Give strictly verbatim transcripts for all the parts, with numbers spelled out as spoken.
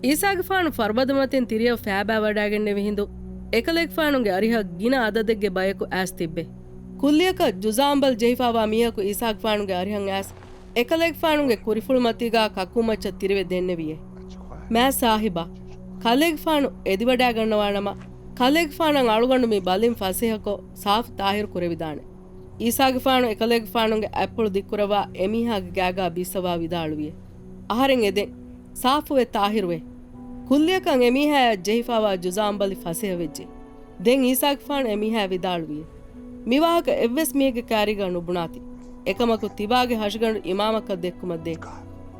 ޢީސާގެފާނު ފަރުބަދަމަތިން ތިރިއަށް ފައިބާވަޑައިގެންނެވި ހިނދު، އެކަލޭގެފާނުގެ އަރިހަށް ގިނަ އަދަދެއްގެ ބަޔަކު އައިސް ތިއްބެ. ކުއްލިއަކަށް ޖުޒާ އަނބަލި ޖެހިފައިވާ މީހަކު ޢީސާގެފާނުގެ އަރިހަށް އައިސް، އެކަލޭގެފާނުގެ ކުރިފުޅުމަތީގާ ކަކުމައްޗަށް ތިރިވެ ދެންނެވިއޭ. މާތް ސާހިބާ، ކަލޭގެފާނު އެދިވަޑައިގަންނަވާނަމަ، ކަލޭގެފާނަށް އަޅުގަނޑު މި ބަލިން ފަސޭހަކޮށް، ސާފު ތާހިރު ކުރެވިދާނެ. ޢީސާގެފާނު އެކަލޭގެފާނުގެ އަތްޕުޅު ދިއްކުރައްވާ އެމީހާގެ ގާގާ ބިއްސަވާ ވިދާޅުވިއޭ. އަހަރެން އެދެން. ސާފުވެ ތާހިރުވެ. ކުއްލިއަކަށް އެމީހާޔަށް ޖެހިފައިވާ ޖުޒާ އަނބަލި ފަސޭހަވެއްޖެ. ދެން ޢީސާގެފާނު އެމީހާޔަށް ވިދާޅުވިއޭ. މި ވާހަކަ އެއްވެސް މީހެއްގެ ކާރީގަ ނުބުނާތި. އެކަމަކު ތިބާގެ ހަށިގަނޑު އިމާމަކަށް ދެއްކުމަށްދޭ.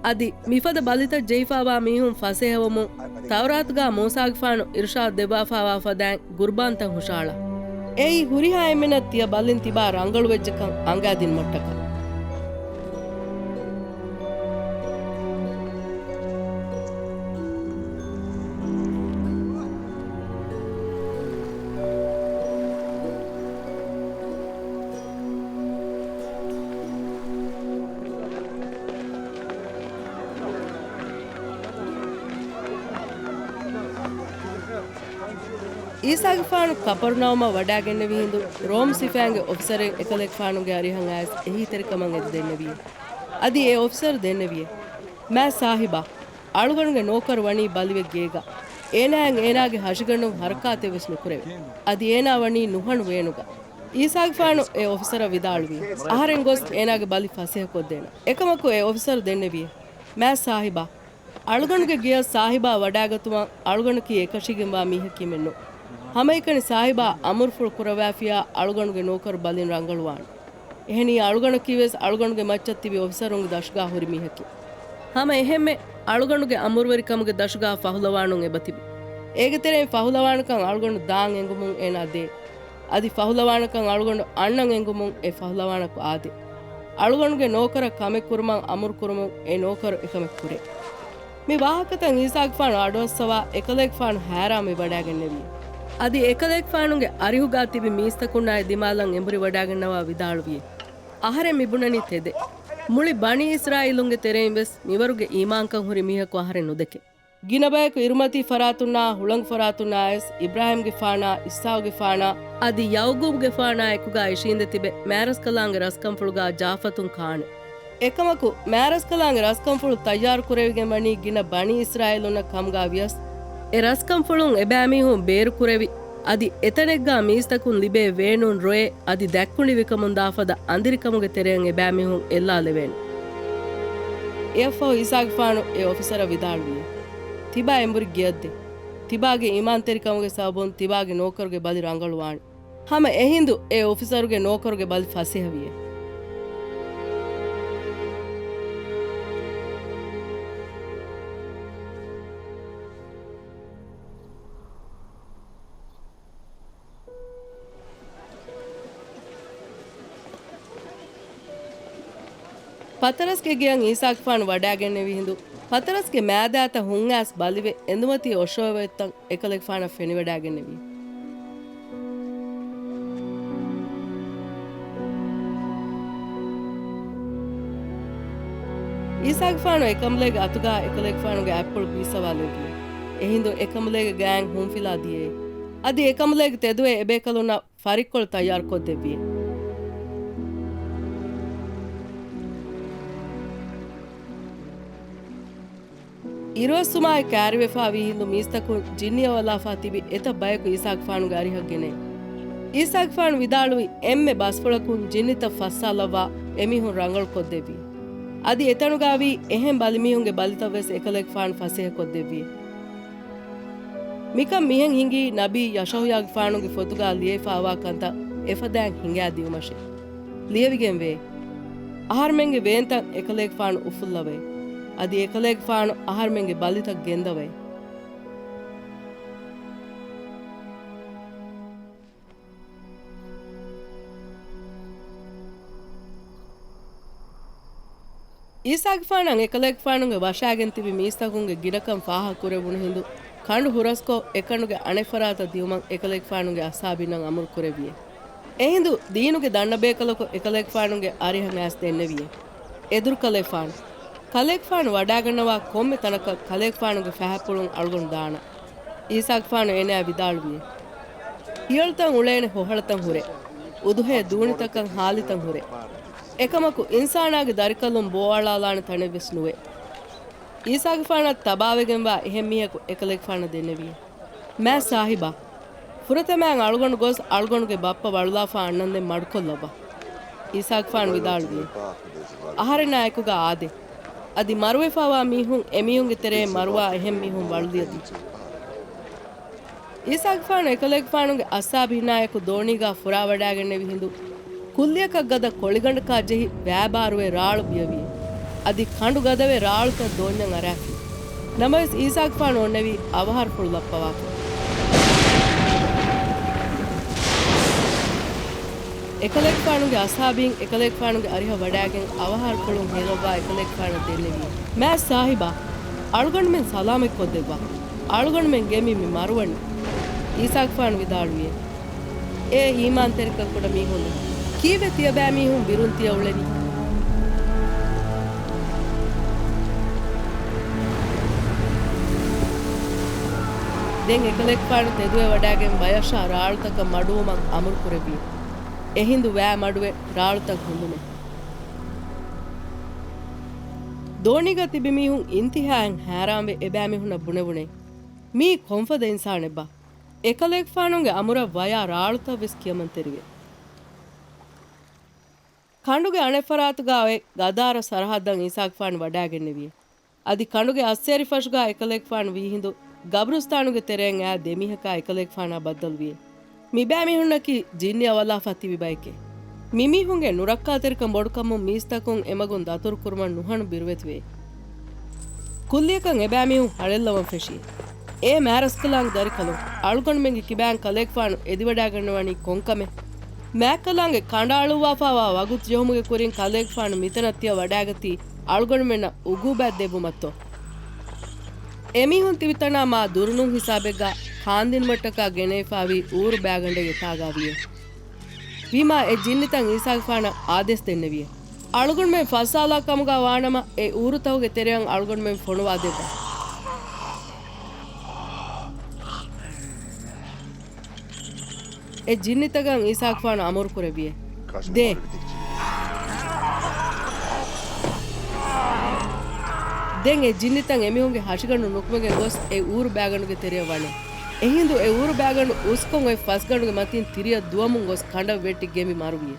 އަދި މިފަދަ ބަލިތައް ޖެހިފައިވާ މީހުން ފަސޭހަވަމުން ތައުރާތުގާ މޫސާގެފާނު އިރުޝާދު ދެއްވާފައިވާ ފަދައިން ގުރުބާންތައް ހުށައަޅާ. އެއީ ހުރިހާ އެންމެނަށް ތިޔަ ބަލިން ތިބާ ރަނގަޅުވެއްޖެކަން އަނގައިދިނުމަށްޓަކާ. ޢީސާގެފާނު ކަޕަރުނައުމަށް ވަޑައިގެންނެވި ހިނދު، ރޯމް ސިފައިންގެ އޮފިސަރެއް އެކަލޭގެފާނުގެ އަރިހަށް އައިސް އެހީތެރިކަމަށް އެދިދެންނެވިއޭ. އަދި އެ އޮފިސަރު ދެންނެވިއޭ. މާތް ސާހިބާ، އަޅުގަނޑުގެ ނޯކަރު ވަނީ ބަލިވެ ގޭގަ. އޭނާއަށް އޭނާގެ ހަށިގަނޑުން ހަރަކާތެއްވެސް ނުކުރެވޭ. އަދި އޭނާ ވަނީ ނުހަނު ވޭނުގަ. ޢީސާގެފާނު އެ އޮފިސަރަށް ވިދާޅުވި، އަހަރެން ގޮސް އޭނާގެ ބަލި ފަސޭހަކޮށްދޭނަން. އެކަމަކު އެ އޮފިސަރު ދެންނެވިއޭ. މާތް ސާހިބާ، އަޅުގަނޑުގެ ގެޔަށް ސާހިބާ ވަޑައިގަތުމަށް އަޅުގަނޑަކީ އެކަށީގެންވާ މީހަކީމެއްނު. ހަމައެކަނި ސާހިބާ އަމުރުފުޅު ކުރައްވާފިއްޔާ އަޅުގަނޑުގެ ނޯކަރު ބަލިން ރަނގަޅުވާނެ. އެހެނީ އަޅުގަނޑަކީވެސް އަޅުގަނޑުގެ މައްޗަށް ތިބި އޮފިސަރުންގެ ދަށުގާ ހުރި މީހަކީ. ހަމަ އެހެންމެ އަޅުގަނޑުގެ އަމުރުވެރިކަމުގެ ދަށުގާ ފަހުލަވާނުން އެބަތިބި. އޭގެ ތެރެއިން ފަހުލަވާނަކަން އަޅުގަނޑު ދާން އެނގުމުން އޭނާ ދޭ. އަދި ފަހުލަވާނަކަން އަޅުގަނޑު އަންނަން އެނގުމުން އެ ފަހުލަވާނަކު އާދޭ. އަޅުގަނޑުގެ ނޯކަރަށް ކަމެއް ކުރުމަށް އަމުރު ކުރުމުން އެ ނޯކަރު އެކަމެއް ކުރޭ. މި ވާހަކަތައް ޢީސާގެފާނު އަޑުއައްސަވާ އެކަލޭގެފާނު ހައިރާންވެ ވަޑައިގެންނެވި. އަދި އެކަލޭގެފާނުގެ އަރިހުގާ ތިބި މީސްތަކުންނާއި ދިމާލަށް އެނބުރި ވަޑައިގަންނަވާ ވިދާޅުވި، އަހަރެން މިބުނަނީ ތެދެއް. މުޅި ބަނީ އިސްރާއީލުންގެ ތެރެއިން ވެސް މިވަރުގެ އީމާންކަން ހުރި މީހަކު އަހަރެން ނުދެކެ. ގިނަ ބަޔަކު އިރުމަތީ ފަރާތުންނާ، ހުޅަނގު ފަރާތުންނާ އައިސް، އިބްރާހީމްގެފާނާ، އިސްޙާޤުގެފާނާ، އަދި ޔަޢުޤޫބުގެފާނާ އެކުގާ އިށީނދެ ތިބެ، މާތްރަސްކަލާނގެ ރަސްކަންފުޅުގާ ޖާފަތުން ކާނެ. އެކަމަކު، މާތްރަސްކަލާނގެ ރަސްކަންފުޅު ތައްޔާރު ކުރެވިގެން ވަނީ ގިނަ ބަނީ އިސްރާއީލުންނަށް ކަމުގާ ވިޔަސް، އެ ރަސްކަންފުޅުން އެބައިމީހުން ބޭރު ކުރެވި، އަދި އެތަނެއްގާ މީސްތަކުން ލިބޭ ވޭނުން ރޮއެ އަދި ދަތްކުނޑިވިކަމުން ދާފަދަ އަނދިރިކަމުގެ ތެރެއަށް އެބައިމީހުން އެއްލާލެވޭނެ. އެއަށްފަހު ޢީސާގެފާނު އެ އޮފިސަރަށް ވިދާޅުވި، ތިބާ އެނބުރި ގެޔަށްދޭ. ތިބާގެ އީމާންތެރިކަމުގެ ސަބަބުން ތިބާގެ ނޯކަރުގެ ބަލި ރަނގަޅުވާނެ. ހަމަ އެހިނދު އެ އޮފިސަރުގެ ނޯކަރުގެ ބަލި ފަސޭހަވިއެ. ޕަތަރަސްގެ ގެޔަށް ޢީސާގެފާނު ވަޑައިގެންނެވި ހިނދު، ޕަތަރަސްގެ މައިދާތައް ހުންއައިސް ބަލިވެ، އެނދުމަތީ އޮށޯވެއޮތްތަން އެކަލޭގެފާނަށް ފެނިވަޑައިގެންނެވި. ޢީސާގެފާނު އެކަނބުލޭގެ އަތުގާ އެކަލޭގެފާނުގެ އަތްޕުޅު ބީއްސަވާލެއްވި. އެހިނދު އެކަނބުލޭގެ ގާތް ހުންފިލާ ދިޔައެ. އަދި އެކަނބުލޭގެ ތެދުވެ އެބޭކަލުންނަށް ފަރިއްކޮޅު ތައްޔާރުކޮށްދެއްވި. އިރުއޮއްސުމާއި ކައިރިވެފާވީ ހިނދު މީސްތަކުން ޖިންނި އަވަލާފާ ތިބި އެތައް ބަޔަކު ޢީސާގެފާނުގެ އަރިހަށް ގެނައި. ޢީސާގެފާނު ވިދާޅުވި އެންމެ ބަސްފުޅަކުން ޖިންނިތައް ފައްސާލައްވާ އެމީހުން ރަނގަޅުކޮށްދެއްވި. އަދި އެތަނުގާވީ އެހެން ބަލިމީހުންގެ ބަލިތައްވެސް އެކަލޭގެފާނު ފަސޭހަކޮށްދެއްވި. މިކަން މިހެން ހިނގީ ނަބީ ޔަޝަޢުޔާގެފާނުގެ ފޮތުގާ ލިޔެފާވާ ކަންތައް އެފަދައިން ހިނގާދިޔުމަށޭ. ލިޔެވިގެންވޭ. އަހަރުމެންގެ ވޭންތައް އެކަލޭގެފާނު އުފުއްލަވައި. އަދި އެކަލޭގެފާނު އަހަރުމެންގެ ބަލިތައް ގެންދަވައި. ޢީސާގެފާނަށް އެކަލޭގެފާނުގެ ވަށާގެން ތިބި މީސްތަކުންގެ ގިނަކަން ފާހަގަކުރެވުނު ހިނދު، ކަނޑު ހުރަސްކޮށް، އެކަނޑުގެ އަނެއްފަރާތަށް ދިޔުމަށް އެކަލޭގެފާނުގެ އަޞްޙާބީންނަށް އަމުރު ކުރެއްވިއެ. އެހިނދު ދީނުގެ ދަންނަބޭކަލަކު އެކަލޭގެފާނުގެ އަރިހަށް އައިސް ދެންނެވިއެ. އެދުރުކަލޭފާނު، ކަލޭގެފާނު ވަޑާގަންނަވާ ކޮންމެ ތަނަކަށް ކަލޭގެފާނުގެ ފަހަތްޕުޅުން އަޅުގަނޑު ދާނަން. އީސާގެފާނު އޭނަޔާ ވިދާޅުވިއޭ. ހިޔަޅުތައް އުޅޭނެ ހޮހަޅަތައް ހުރޭ. އުދުހޭ ދޫނިތަކަށް ހާލިތައް ހުރޭ. އެކަމަކު، އިންސާނާގެ ދަރިކަލުން ބޯއަޅާލާނެ ތަނެއްވެސް ނުވޭ. އީސާގެފާނަށް ތަބާވެގެންވާ އެހެން މީހަކު އެކަލޭގެފާނަށް ދެންނެވިއޭ. މާތް ސާހިބާ! ފުރަތަމައިން އަޅުގަނޑު ގޮސް އަޅުގަނޑުގެ ބައްޕަ ވަޅުލާފަ އަންނަންދެން މަޑުކޮށްލައްވާ. އީސާގެފާނު ވިދާޅުވިއޭ. އަހަރެންނާ އެކުގަ އާދޭ. އަދި މަރުވެފަވާ މީހުން އެމީހުންގެ ތެރެއިން މަރުވާ އެހެން މީހުން ވަޅުލިޔަދީ. އީސާގެފާނު އެކަލޭގެފާނުގެ އަސްހާބީންނާއެކު ދޯނީގާ ފުރާވަޑާގެންނެވި ހިނދު، ކުއްލިއަކަށް ގަދަ ކޮޅިގަނޑަކާ ޖެހި ވައިބާރުވެ ރާޅު ބިޔަވިއޭ. އަދި ކަނޑު ގަދަވެ ރާޅުތައް ދޯންޏަށް އަރާފި. ނަމަވެސް އީސާގެފާނު އޮންނެވީ އަވަހާރަފުޅު ލައްޕަވާފަ. އެކަލޭގެފާނުގެ އަސްހާބީން އެކަލޭގެފާނުގެ އަރިހަށް ވަޑާގެން އަވަހާރަފުޅުން ހޭލައްވާ އެކަލޭގެފާނަށް ދެންނެވިއޭ. މާތް ސާހިބާ! އަޅުގަނޑުމެން ސަލާމަތްކޮށްދެއްވާ. އަޅުގަނޑުމެން ގެނބި މި މަރުވަނީ. އީސާގެފާނު ވިދާޅުވިއޭ. އޭ އީމާންތެރިކަން ކުޑަ މީހުންނޭ! ކީއްވެ ތިޔަބައިމީހުން ބިރުން ތިޔަ އުޅެނީ؟ ދެން އެކަލޭގެފާނު ތެދުވެވަޑާގެން ވަޔަށާ ރާޅުތަކަށް މަޑުވުމަށް އަމުރު ކުރެއްވިއޭ. އެހިނދު ވައި މަޑުވެ ރާޅުތައް ހުންނުމޭ. ދޯނީގަ ތިބި މީހުން އިންތިހާއިން ހައިރާންވެ އެބައިމީހުންނަށް ބުނެވުނޭ، މީ ކޮންފަދަ އިންސާނެއްބާ؟ އެކަލޭގެފާނުގެ އަމުރަށް ވަޔާ ރާޅުތައްވެސް ކިޔަމަންތެރިވޭ. ކަނޑުގެ އަނެއްފަރާތުގާ އޮތް ގަދާރަ ސަރަހައްދަށް އީސާގެފާނު ވަޑާގެންނެވިއޭ. އަދި ކަނޑުގެ އައްސޭރިފަށުގާ އެކަލޭގެފާނު ވީހިނދު ގަބުރުސްތާނުގެ ތެރެއިން އައި ދެމީހަކާ އެކަލޭގެފާނާ ބައްދަލުވިއޭ. މިބައިމީހުންނަކީ ޖިންނި އަވަލާފަ ތިބި ބައެކޭ. މިމީހުންގެ ނުރައްކާތެރިކަން ބޮޑުކަމުން މީސްތަކުން އެމަގުން ދަތުރުކުރުމަށް ނުހަނު ބިރުވެތިވޭ. ކުއްލިއަކަށް އެބައިމީހުން ހަޅެއްލަވަން ފެށި. އޭ މާރަސްކަލާނގެ ދަރިކަލުން، އަޅުގަނޑުމެންގެ ކިބައިން ކަލޭގެފާނު އެދިވަޑާގަންނަވަނީ ކޮންކަމެއް؟ މާތްކަލާނގެ ކަނޑައަޅުއްވާފައިވާ ވަގުތު ޖެހުމުގެ ކުރިން ކަލޭގެފާނު މިތަނަށް ތިޔަ ވަޑާގަތީ އަޅުގަނޑުމެންނަށް އުގޫބާތް ދެއްވުމަށްތޯ؟ އެމީހުން ތިބިތަނާ މާ ދުރުނޫން ހިސާބެއްގާ ކާންދިނުމަށްޓަކާ ގެނައިފާވީ އޫރު ބައިގަނޑެއް އެތާގާ ވިޔޭ. ވީމާ އެ ޖިންނިތައް އީސާގެފާނަށް އާދޭސް ދެންނެވިޔޭ. އަޅުގަނޑުމެން ފައްސާލާ ކަމުގާ ވާނަމަ، އެ އޫރުތަކުގެ ތެރެއަށް އަޅުގަނޑުމެން ފޮނުވާ ދެއްވާ. އެ ޖިންނިތަކަށް އީސާގެފާނު އަމުރު ކުރެއްވިޔޭ. ދޭ. ދެން އެ ޖިންނިތައް އެމީހުންގެ ހަށިގަނޑު ނުކުމެގެން ގޮސް އެ އޫރު ބައިގަނޑުގެ ތެރެއަށް ވަނޭ. އެހިނދު އެ އޫރު ބައިގަނޑު އުސްކޮށް އޮތް ފަސްގަނޑުގެ މަތިން ތިރިއަށް ދުވަމުން ގޮސް ކަނޑަށް ވެއްޓި ގެނބި މަރުވިޔޭ.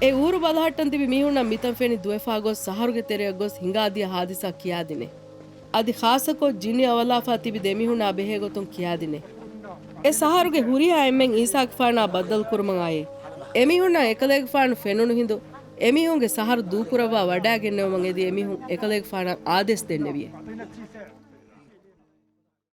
އެ އޫރު ބަލަހައްޓަން ތިބި މީހުންނަށް މިތަން ފެނި ދުވެފާ ގޮސް ސަހަރުގެ ތެރެއަށް ގޮސް ހިނގާދިޔަ ހާދިސާ ކިޔާދިނޭ. އަދި ޚާއްޞަކޮށް ޖިންނި އަވަލާފާ ތިބި ދެމީހުންނާ ބެހޭގޮތުން ކިޔާދިނޭ. އެ ސަހަރުގެ ހުރިހާ އެންމެން އީސާގެފާނާ ބައްދަލުކުރުމަށް އައޭ. އެމީހުންނަށް އެކަލޭގެފާނު ފެނުނު ހިނދު، އެމީހުންގެ ސަހަރު ދޫކުރައްވާ ވަޑާގެންނެވުމަށް އެދި އެމީހުން އެކަލޭގެފާނަށް އާދޭސް ދެންނެވިޔޭ.